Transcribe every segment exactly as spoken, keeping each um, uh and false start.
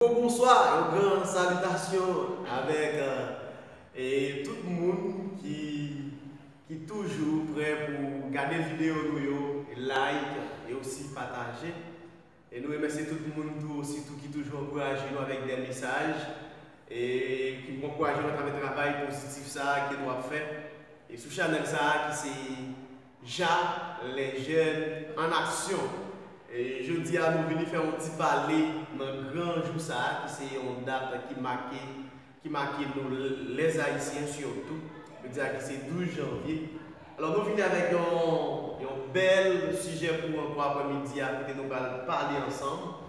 Bon, bonswa, yon gran salitasyon avèk, euh, e tout moun ki, ki toujou prè pou gade videyo nou yo, like e osi pataje. E nou remèsye tout moun tou, sitou ki toujou ankouraje nou avèk de mesaj e ki ankouraje nou atravè travay pozitif sa a ke nou ap fè. E sou chanèl sa a ki se Ja, les jeunes en action. E jodi a nou vini fè yon ti pale nan gran jou sa a ki se yon dat ki make, ki make nou, les Haïtiens surtout. Jodi a ki se douz janvye. Alò nou vini avèk yon, yon bèl sijè pou ankò aprèmidi a kote nou pral pale ansanm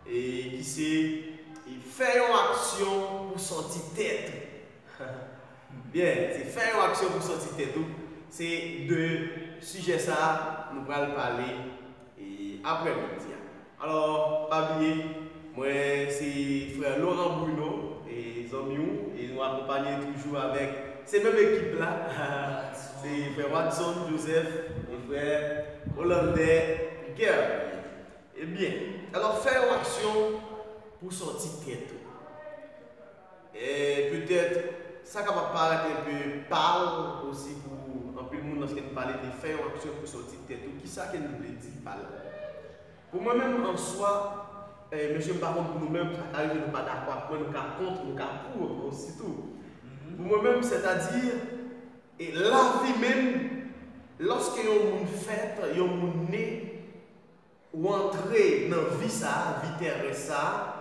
e ki se e fè yon aksyon pou sòti tèt ou. Byen, se fè yon aksyon pou sòti tèt ou. Se de sijè sa a nou pral pale e aprèmidi a. Alò, pa bliye, mwen se frè Laurent Bruno, e zanmi w, e nou akonpanye toujou avèk se menm ekip la. Se frè Watson Joseph e frè Hollander Pierre. Ebyen, alò fè yon aksyon pou sòti tèt ou. E petèt, sa kapab parèt enpe pal osi pou anpil moun lòske n pale de fè yon aksyon pou sòti tèt ou. Kisa ke n vle di pa la? Pou mwen menm an swa, e, mesye m pa konn pou nou menm, sa ka rive nou pa dakò ak mwen, nou ka kont, nou ka pou ankò osi tou. Pou mwen menm, sètadi, e lavi menm, lòske yon moun fèt, yon moun ne, ou antre nan vi sa a, vi tèrès sa a,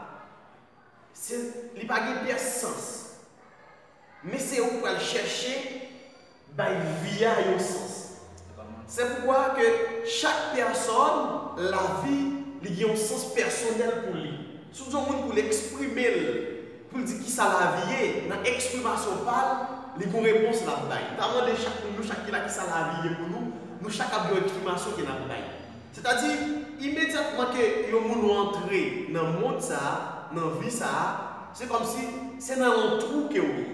se, li pa gen pyès sans. Men se ou k pral chèche bay vi a yon sans. Se poukwa ke chak pèsòn, lavi, li gen yon sans pèsonèl pou li. Si w di yon moun pou l eksprime l, pou l di kisa lavi ye, nan eksprimasyon pa l, li gen yon repons l ap bay. M ta mande chak moun nou chak ki la kisa lavi ye pou nou, nou chak ap gen yon eksprimasyon ke n ap bay. Sètadi, imedyatman ke yon moun ou antre nan mond sa a, nan vi sa a, se kòmsi se nan yon twou ke w ye.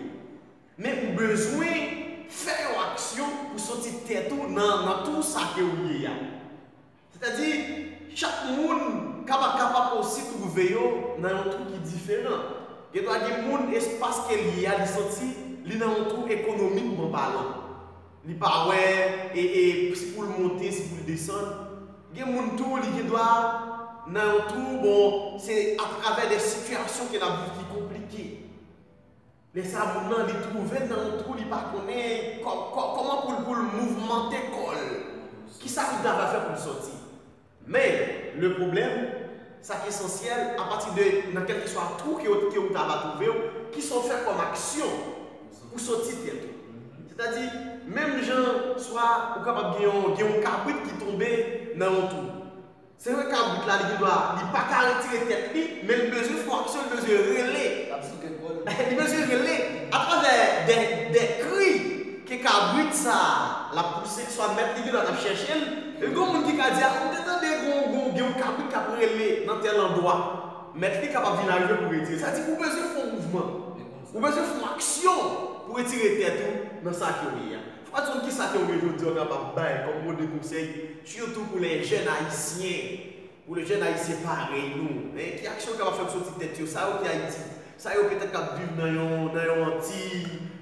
Men ou bezwen fè yon aksyon pou sòti tèt ou nan, nan twou sa ke w ye a. Sètadi, chak moun kapab, kapab osi twouve yo nan yon twou ki diferan. Gendwa gen moun, espas ke l ye a, li santi li nan yon twou ekonomikman palan. Li pa wè, e, e, si pou l monte, si pou l desann. Gen moun tou, li gendwa nan yon twou, bon, se atravè de sitiyasyon ke l ap viv ki konplike. Lè sa a, moun nan, li twouve l nan yon twou, li pa konnen kò-, kò-, kòman pou l, pou l mouvmante kò l. Kisa pou l ta va fè pou l sòti? Men, le pwoblèm, sa ki esansyèl, apati de nan kèlkeswa twou ke w, ke w ta va twouve w, kisa w fè kòm aksyon pou sòti tèt ou. Sètadi, menm jan swa ou kapab gen yon, gen yon kabrit ki tonbe nan yon twou. Se vre kabrit la, li gendwa, li pa ka retire tèt li, men li bezwen fè yon aksyon, li bezwen rele. L ap souke kò l. Li bezwen rele atravè de, de kri ke kabrit sa a, l ap pouse, swa mèt li gendwa t ap chèche l. E gen moun ki ka di, a, m te tande gon, gon, gen yon kabrit k ap rele nan tèl andwa. Mèt li kapab vin arive pou retire. Sa di, ou bezwen fè yon mouvman. Ou bezwen fè yon aksyon pou retire tèt ou nan sa ke w ye a. Fò w di nou kisa ke w ye jodi a, w kapab bay kòm mo de konsèy, sitou pou les jeunes haïtiens. Pou le jèn ayisyen parèy nou, en, ki aksyon yo kapab fè pou soti tèt yo, sa yo ki Ayiti, sa yo petèt k ap viv nan yon, nan yon Antiy,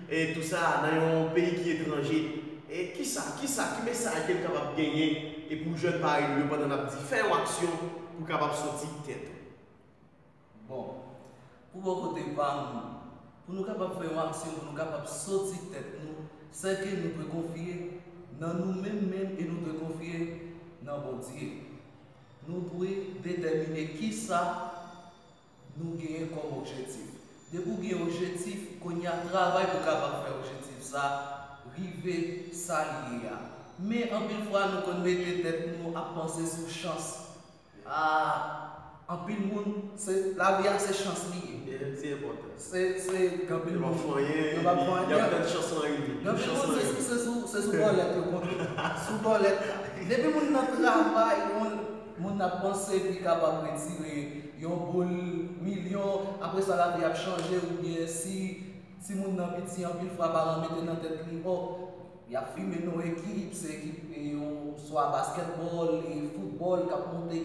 e tou sa, nan yon peyi ki etranje, e kisa, kisa, ki mesaj ke n kapab genyen, e pou jèn parèy nou yo pandan n ap di fè yon aksyon pou kapab soti tèt ou? Bon, pou bò kote pa m, pou nou kapab fè yon aksyon, pou nou kapab soti tèt nou, sèke nou dwe konfye nan nou menm menm e nou dwe konfye nan Bondye. Nou dwe detèmine kisa nou genyen kòm objektif. Depi w gen objektif, kounye a travay pou w kapab fè objektif sa rive sa l ye a. Men anpil fwa nou konn mete tèt nou ap panse sou chans. Ah, anpil moun, se, lavi a se chans li ye. Se enpòtan. Se, se, gen anpil moun, yo p ap fè anyen, y ap tann chans lan rive. Gen anpil moun, se, se sou, se sou bòlèt yo konte. Sou bòlèt. Depi moun nan travay, moun, moun nan panse li kapab retire yon boul milyon, apre sa lavi ap chanje, oubyen si timoun nan piti, anpil fwa paran mete nan tèt li, o, y ap fimen nan yon ekip, se ekip, e, yon, swa baskètbòl, e, foutbòl k ap monte.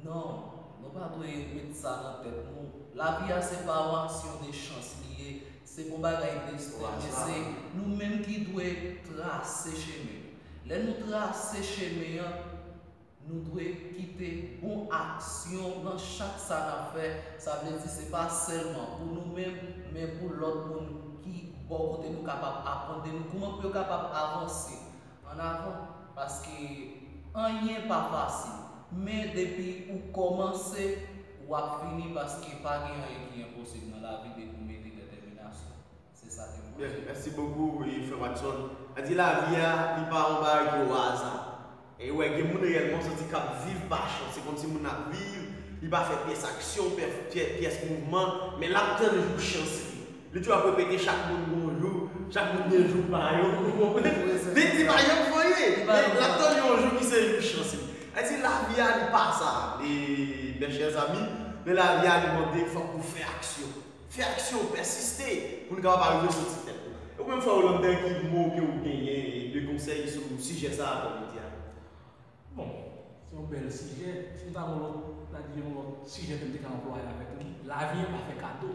Non, nou pa dwe met sa nan tèt nou. Lavi a se pa yon aksyon de chans li ye, se pa yon bagay desten, men se nou menm ki dwe trase chemen. Lè nou trase chemen an, nou dwe kite bon aksyon nan chak sa n ap fè. Sa vle di se pa sèlman pou nou menm, men pou lòt moun ki bò kote nou kapab aprann de nou, kouman pou yo kapab avanse an avan, paske anyen pa fasil, men depi ou kòmanse, w ap fini, paske pa gen anyen ki enposib nan lavi depi w mete detèminasyon. Se sa ke m panse. Byen, mèsi bokou, e, frè Watson. Sa di lavi a, li pa yon bagay ki o aza. E w wè, gen moun reyèlman w santi k ap viv pa chans. Se kòmsi moun nan ap viv, li pa fè pyès aksyon, pyès, pyès mouvman, men l ap tann jou chans li. Li toujou ap repete chak moun gon jou, chak moun gen jou pa yo, ou konprann? Li, li pa janm voye. Li pa janm voye. L ap tann yon jou ki se jou chans li. Sa di lavi a, li pa sa, e, mes chers amis, men lavi a, li mande fòk ou fè aksyon. Fè aksyon, pèsiste, pou nou kapab arive soti tèt nou. E ou menm, frè Hollander, ki mo ke ou genyen de konsèy sou sijè sa a, kòm nou di a? Bon, se yon bèl sijè. Si nou ta gen yon lòt, ta di yon lòt sijè ke m te ka anplwaye avèk li, lavi an pa fè kado.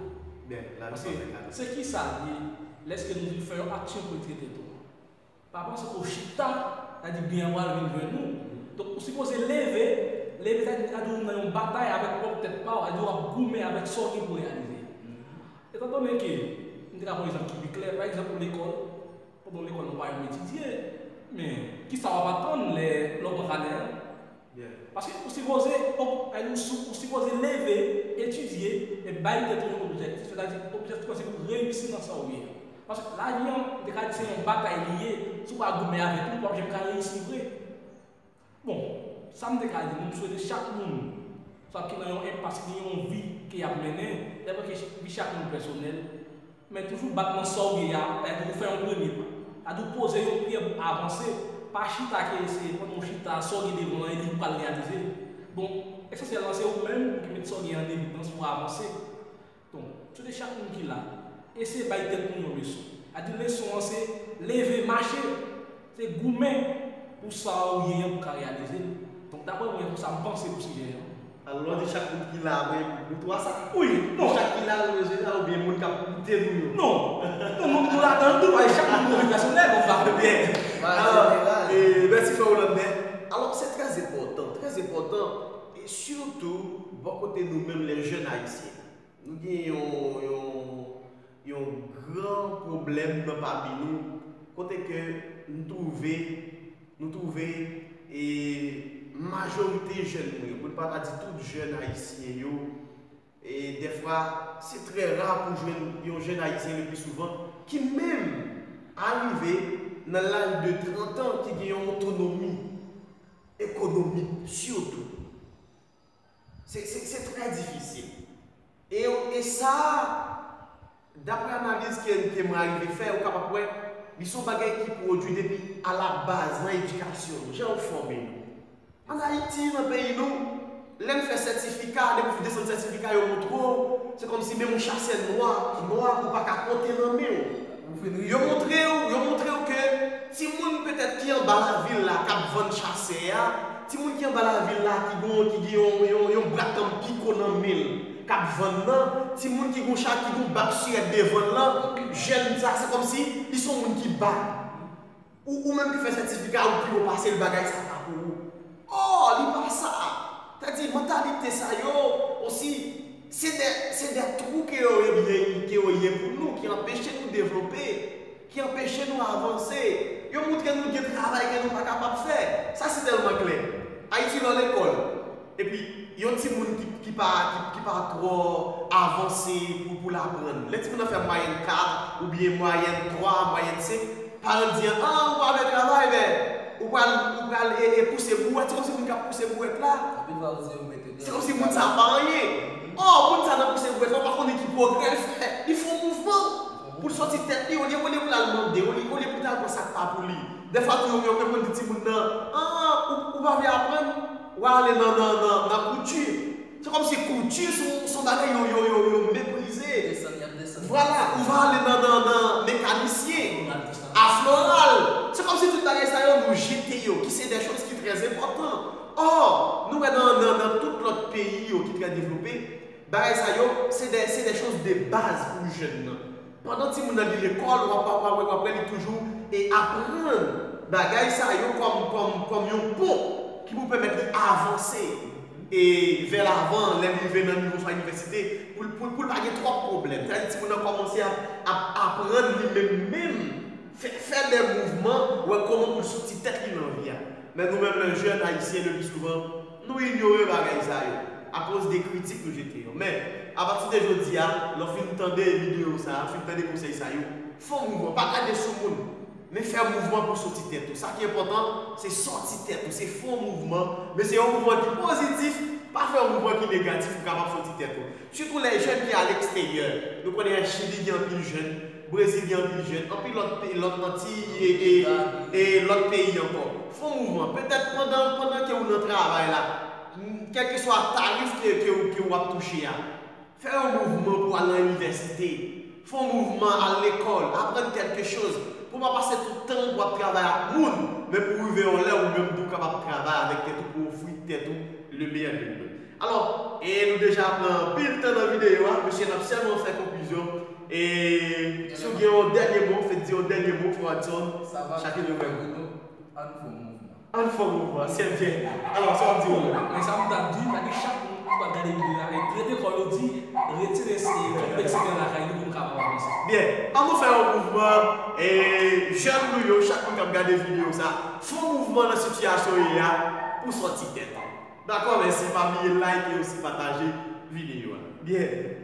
Byen, lavi pa fè kado. Paske se kisa l ye, lèske nou di fè yon aksyon pou retire tèt ou? Pa panse ke w chita, sa di byen an pral vin jwenn ou. Donk, ou sipoze leve, leve, sa di, sa di ou nan yon batay avèk pwòp tèt pa w, sa di w ap goumen avèk sa w gen pou reyalize. Etan done ke, m te ka pran yon egzanp ki pi klè, pa egzanp, pou lekòl, pandan w lekòl, ou pa janm etidye, men kisa w ap aprann lè, lè w pran kanè an? Paske ou sipoze, ou, ou si-, ou sipoze leve, etidye, e bay tèt ou yon objektif, sètadi objektif ou se pou reyisi nan sa w ye a. Paske lavi an, m te ka di se yon batay li ye, si w pa goumen avèk li, ou p ap janm ka reyisi vre. Bon, sa m te ka di nou, m swete chak moun, swa ki nan yon enpas, ki gen yon vi ke y ap mennen, lè ke vi chak moun pèsonèl, men toujou bat nan sa w ye a, sètadi ou fè yon premye pa. Sètadi ou poze yon pyè pou avanse, pa chita ke se pandan w chita, sa w gen devan an, e li pou pral reyalize l. Donk, esansyèl lan, se ou menm ki met sa w gen an evidans pou avanse. Donk, m swete chak moun ki la, eseye bay tèt nou yon leson. Sètadi leson an se leve, mache, se goumen pou sa w ye an pou ka reyalize l. Donk, daprè mwen, se sa m panse pou sijè an. Alò, lè w di chak moun ki la, mwen, nou twa sa? Wi, non. Chak ki la, nou bezwen la, oubyen moun k ap koute nou yo? Non. Non, nou, nou ladan l tou, paske chak moun gen yon vi pèsonèl, nou pa konnen. Byen. Alò, e, mèsi, frè Hollander. Alò, se trè enpòtan, trè enpòtan, e sitou bò kote nou menm, les jeunes haïtiens. Nou gen yon, yon, yon gran pwoblèm nan pami nou, kote ke n twouve, nou twouve, e, majorite jèn nou yo, pou n pa ta di tout jèn ayisyen yo, e dèfwa, se trè ra pou jwenn yon jèn ayisyen le pli souvan ki menm arive nan laj de trant an ki gen yon otonomi ekonomik sitou. Se, se, se trè difisil. E, e sa, daprè analiz ke, ke mwen arive fè, ou kapab wè, li se yon bagay ki pwodui depi alabaz nan edikasyon nou, jan yo fòme nou. Ann Ayiti, nan peyi nou, lè n fè sètifika, depi w fin desann sètifika, yo montre w, se kòmsi menm yon chasè nwa, nwa, ou pa ka konte nan men w. Yo montre w, yo montre w ke timoun petèt ki anba lavil la k ap vann chasè a, timoun ki anba lavil la ki gon, ki gen yon, yon, yon bra tann piko nan men l k ap vann nan, timoun ki gon cha, ki gon bak sirèt devan l lan, jèn sa, se kòmsi li se yon moun ki ba. Ou, ou menm ki fè sètifika, ou pi wo pase l, bagay sa pa pou ou. Ò, li pa sa. Sètadi, mantalite sa yo, osi, se de, se de twou ke yo ye, ke yo ye pou nou, ki anpeche nou devlope, ki anpeche nou avanse. Yo montre nou gen travay ke nou pa kapab fè. Sa se tèlman klè. Ayiti nan lekòl. Epi, yon timoun ki, ki pa, ki, ki pa twò avanse pou, pou l aprann. Lè timoun nan fè mwayèn kat, oubyen mwayèn twa, mwayèn senk, paran l di, ah, ou pa vle travay, men ou pral, ou pral, e, e pouse bouwèt. Se kòmsi moun k ap pouse bouwèt la. Anpil fwa, yo di yo mete se kòmsi moun sa pa anyen. Ò, moun sa nan pouse bouwèt la, ou pa konnen ki pwogrè l fè. Li fè yon mouvman pou l sòti tèt li, olye, olye pou l al mande, olye, olye pou l al pran sa k pa pou li. Dèfwa tou, yo, yo konn di timoun nan, ah, ou, ou pa vle aprann, w a ale nan, nan, nan, nan kouti. Se kòmsi kouti se yon, se yon bagay yo, yo, yo, yo meprize. Desann, y ap desann. Vwala, ou va ale nan, nan, nan mekanisyen, a floral. Se kòmsi tout bagay sa yo, nou jete yo, ki se de choz ki trè enpòtan. Ò, nou wè nan, nan, nan tout lòt peyi yo ki trè devlope, Bagay sa yo, se de, se de choz de baz pou jèn nan. Pandan timoun nan li lekòl, w ap, w ap, w ap, w ap wè li toujou e aprann bagay sa yo kòm, kòm, kòm yon pon ki pou pèmèt li avanse e vè lavan, lè li rive nan nivo swa inivèsite, pou, pou, pou l pa gen twòp pwoblèm. Sa vle di timoun nan kòmanse ap, ap aprann li menm menm, fè, fè de mouvman, wè kòman pou l soti tèt li nan vi a. Men nou menm, lè jèn ayisyen, le pli souvan, nou inyore bagay sa yo akoz de kritik nou jete yo. Men, apati de jodi a, lè w fin tande videyo sa a, fin tande konsèy sa yo, fè yon mouvman, pa gade sou moun, men fè mouvman pou soti tèt ou. Sa ki enpòtan, se soti tèt ou, se fè yon mouvman, men se yon mouvman ki pozitif, pa fè yon mouvman ki negatif pou w kapab soti tèt ou. Sitou lè jèn ki a leksteryè. Nou konnen Chili gen anpil jèn, Brezil gen anpil jèn, anpil lòt peyi, lòt Antiy e, e, e lòt peyi ankò. Fè yon mouvman. Petèt pandan, pandan ke ou nan travay la, kèlkeswa tarif ke, ke, ke w ap touche a, fè yon mouvman pou al nan inivèsite. Fè yon mouvman, al lekòl, aprann kèlke choz. Pou pa pase tout tan pou ap travay ak moun, men pou rive yon lè ou menm tou kapab travay avèk tèt ou pou ofri tèt ou le meilleur de lui. Alò, e nou deja pran anpil tan nan videyo a, mesye, n ap sèlman fè konklizyon. E si w gen yon dènye mo, fè di yon dènye mo, frè Watson, chak de mwen. Ann fè yon mouvman. Ann fè yon mouvman, se byen. Alò, sa w ap di, Roland? Men sa m t ap di, m ta di chak moun ki pral gade videyo a, rete kò yo di, retire konpleksite nan lakay nou pou nou kapab avanse. Byen, ann nou fè yon mouvman, e jèn nou yo, chak moun k ap gade videyo sa, fè yon mouvman nan sitiyasyon w ye a pou sòti tèt ou. Dakò, mèsi. Pa bliye like e osi pataje videyo a. Byen.